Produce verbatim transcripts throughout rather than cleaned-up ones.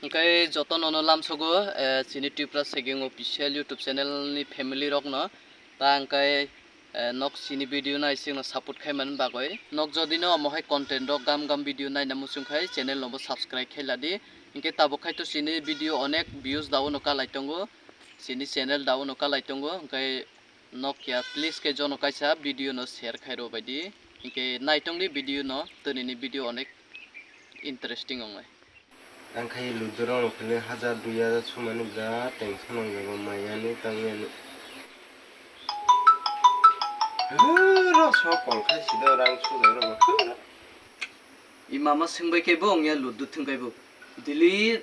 Hwnkhe jotono no lamsogo, eh, chini Tripura Seging Official YouTube channel ni family rokno. Ta hwnkhe, eh, nok chini video nai chwngno support khaimani bagwi. Nok jodi no omo hai content rok gam gam video naina muchung khai channel no bo subscribe khai ladi. Hwnkhe tabuk khai to chini video onek views daono kalai tongo. Chini channel daono kalai tongo. Hwnkhe nok ya please khe jono kaisa video no share khai rw baidi. Hwnkhe naitongni video no, twnini video onek interesting wngnai. Ang khai ludu rok phile hajar dui hajar sumani birat tension nangjago maiyani tangyani. Hwrw sok kol khai sido rang sujak rok. I mama swngbai khe bo wngya ludu thwngkhai bo. Daily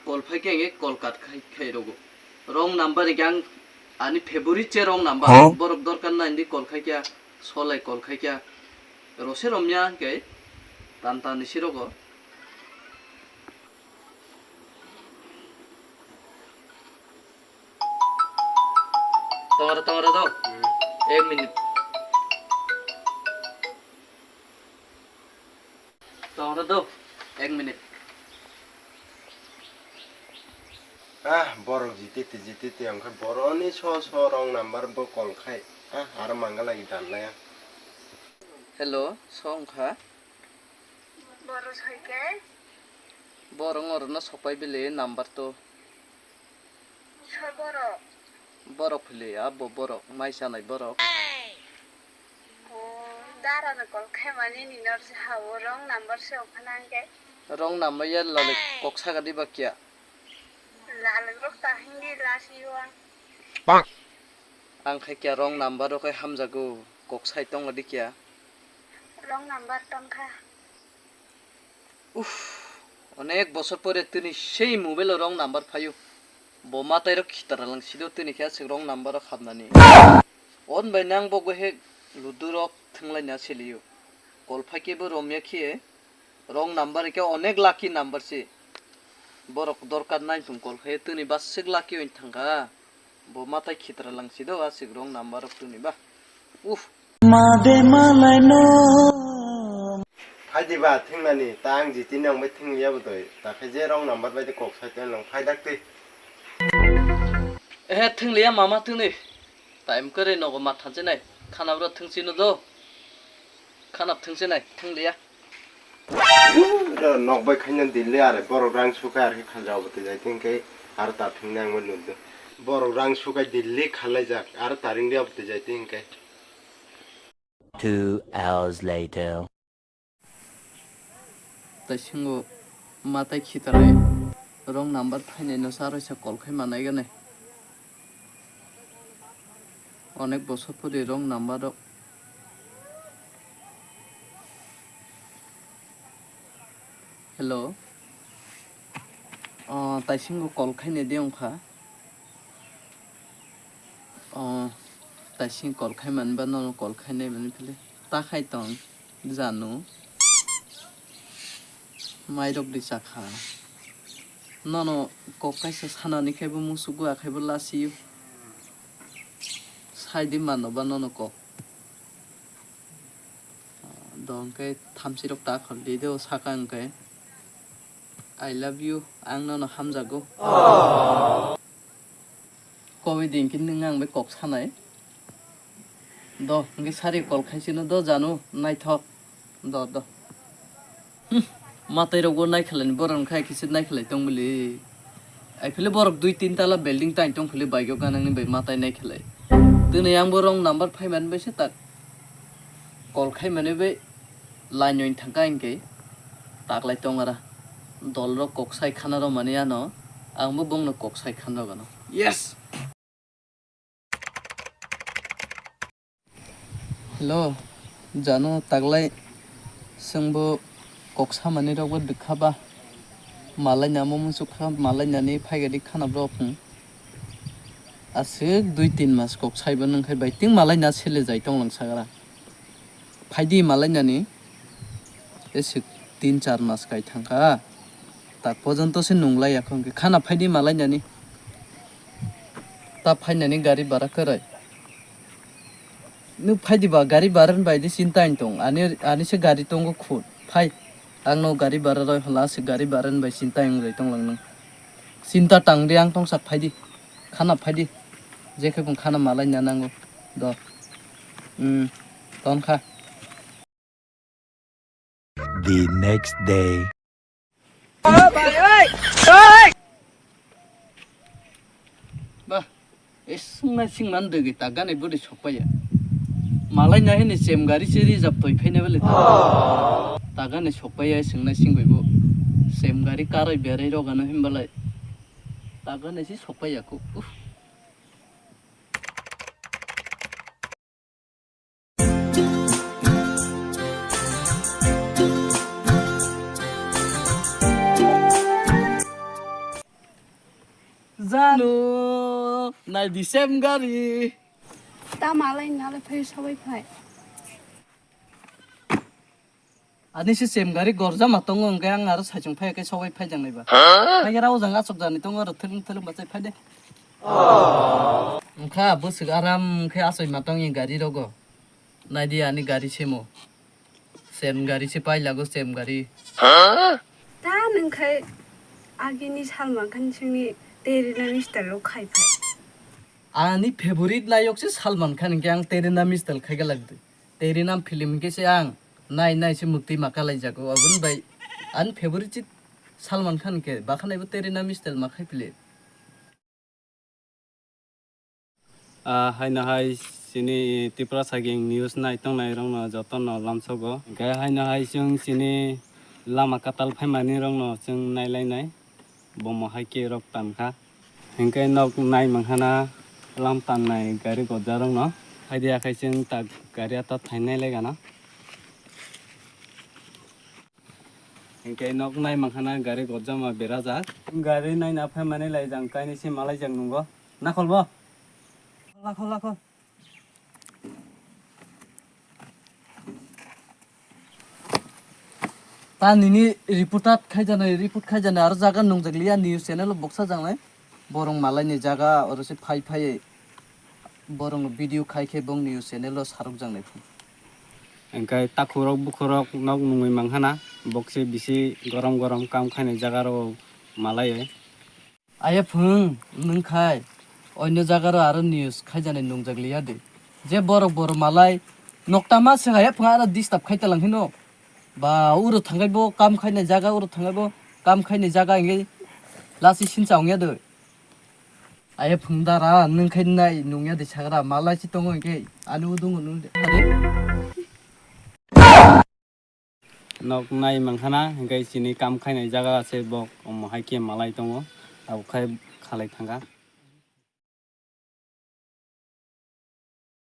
kol phai khe ang kol kat khai khai rogo. Wrong number hwnkhe ang ani favorite se wrong number. Huh? Borok dorkar na hindi kol khai kya, solai kol khai kya. Rose romya hwnkhe tan tan ni sirogo. Tongora, tongora do. Hmm. Ek minute. Tongora do. Ek minute. Ah, borok jitete, jitete, wngkha boroni so, so wrong number bo call khai. Ah, aro mangala i dan laya. Hello, so wngkha? Borok soike? Borok orono sopai bili number to. Sor borok? Borok phili, abo borok, mai sanai borok. O, dara no call khai mani ni nor ha o wrong number se ophana hwnkhe. Wrong number ya lale kok saga di ba kya? Lale rok ta hindi last you ang. Ang khai kya wrong number rok khai hamjago, kok sai tongo di kya? Wrong number tongkha. Uff, onek bosor pore tini sei mobile o wrong number phaio. Bo matai rok khitara lang sido tini khe aswk wrong number rok habnani. On bai nang bo he ludu rok thwnglai na siliyo. Call phai khe bo romya khe wrong number khe onek lucky number se. Borok dorkar nai thung call khai tini baswk lucky oin thangkha. Bo matai khitra lang sido aswk wrong number rok tuni ba. Uff. Made malai no. Phaidi ba thingnani ta ang jiti nang bai thingya bo doi. Ta khe je wrong number bai de kok sai ten long phai dak twi. Eh thingliya mama tuni. Time kare nogo matha je nai. Khana bro thingsi no do. Khana thingsi nai thingliya. Ro nok bai khaina Delhi are borok rang sukai are khe khalja obo twi jai twi hwnkhe aro ta thwngna ang bai nukdo. Borok rang sukai Delhi khalaijak aro ta ringdi obo twi jai twi hwnkhe. Two hours later. Taisingo matai khitrai wrong number phainai no sa roisa call khai manai gane. Onek bosor pore wrong number rok. Hello. O, taisingo call khainai de wngkha. O, taising call khai manba nono call khainai mani phile. Ta khai tong. Janu. Mairok di chakha. Nono kok kaisa sanani khaibo musugo akhaibo lasiyo. Saidi mano ba nono kok. Do hwnkhe thamchi rok ta khol di do saka hwnkhe. I love you, ang nono hamjago. Koboi din khe nwng ang bai kok sanai. Do, hwnkhe sari call khaisino do janu, naithok. Do, do. Hmm, matai rokbo naikhalani borok khai kisa naikhalai tong bwle. Ai phile borok dui tin tala building tang tong phile bike o ganangni bai matai naikhalai. Tini ang bo wrong number phaimani bai se tak call khaimani bai line oin thangkha hwnkhe taklai tongara. Dol rok kok sai khana rw mani ano, ang bo bongno kok sai khana rw gano. Yes! Hello, jano taglai chwngbo kok samani rokbo dikha ba. Malai namo muchukha, malai nani phaigadi khana borok hmm. Aswk dui tin mas kok saibo nungkhai bai ting malai na sele jai tonglang sagra. Phaidi malai nani. Eswk tin char mas kai thangkha. Tak pojonto se nunglai yakho hwnkhe khana phaidi malai nani. Ta phainani gari bara kwrwi. Nwng phaidi ba gari bara ni bai di chinta wng tong. Ani, ani se gari tongo khun. Phai. Ang no gari bara roi hola se gari bara ni bai chinta wng roi tong lang nwng. Chinta tang di, ang tongsa phaidi. Khana phaidi. Je khe bung khana malai na nango. Do. Hmm. Ton kha. The next day. Ba, e swngnai singman dwgwi tagani bwrwi sokpaiya. Malai nai hwnwi chem gari se reserve toi phaina bwle tagani sokpaiya, swngnai singwi bo chem gari karwi berai rogano hinbalai tagani se sokpaiya ko. Uff. Janu, nai di sem gari. Ta malai nalai phai sabai phai. Ani se sem gari gorjama tongo, hwnkhe ang aro saichung phai khe sogwi phai jang naiba. Phai khe rao jang achuk jani tongo, aro thwlwng thwlwng bachai phai de. Wngkha bwswk aram khe achoi ma tongni gari rogo. Nai di ani gari semo. Sem gari se pai lago, sem gari. Ta nwng khai agini Salman Khan singni Tere Naam Is Tale rok khai phai. Ani favorite nayok se Salman Khan, hwnkhe ang Tere Naam Is Tale khai galak di. Tere Naam film hwnkhe se ang nai nai se muktwi ma kalai jago. Aboni bai ani favorite se Salman Khan hwnkhe, bakhanai bo Tere Naam Is Tale ma khai phile. Ah, haino hai chini Tiprasa Gang news nai tongnai rokno jotono lamsogo. Hwnkhe haino hai chwng chini lama kwtal phaimani rokno chwng nailainai. Bomo hai khe rok tankha. Hwnkhe nok nai mankhana lam tannai gari gojak rokno. Haidi akhai chwng tak gari ata thainai laigana. Hwnkhe nok nai mankhana gari gojama berajak. Gari naina phaimani lai jang kainwi se malaijak nungo. Nakhol bo? Lakhol, lakhol. Ta nini reporter khaijaknai, report khaijaknai aro jaga nungjak liya, news channel o boksa jaknai. Borok malaini jaga oro se phai phai borok no video khai khe bong news channel o sarok jaknai phung. Hwnkhe takhurok bukhurok nok nungwi mankhana, bokse bisi gorom gorom kam khainai jaga rok malai. Aya phung, nwng khai, oino jaga ro aro news khaijaknai nungjak liya de. Je borok borok malai, nokta ma se aya phung aro disturb khai talang hino. Ba, uro thangai bo kam khainai jaga, uro thangai bo kam khainai jaga hingke lasi sincha ongya de. Aya phung dara, nwng khai nai nungya de sagra, malai si tongo hingke, ani udung nung de. Nok nai mankhana, hingke chini kam khainai jaga se bok omo hai khe malai tongo, abo khai khalai thangkha.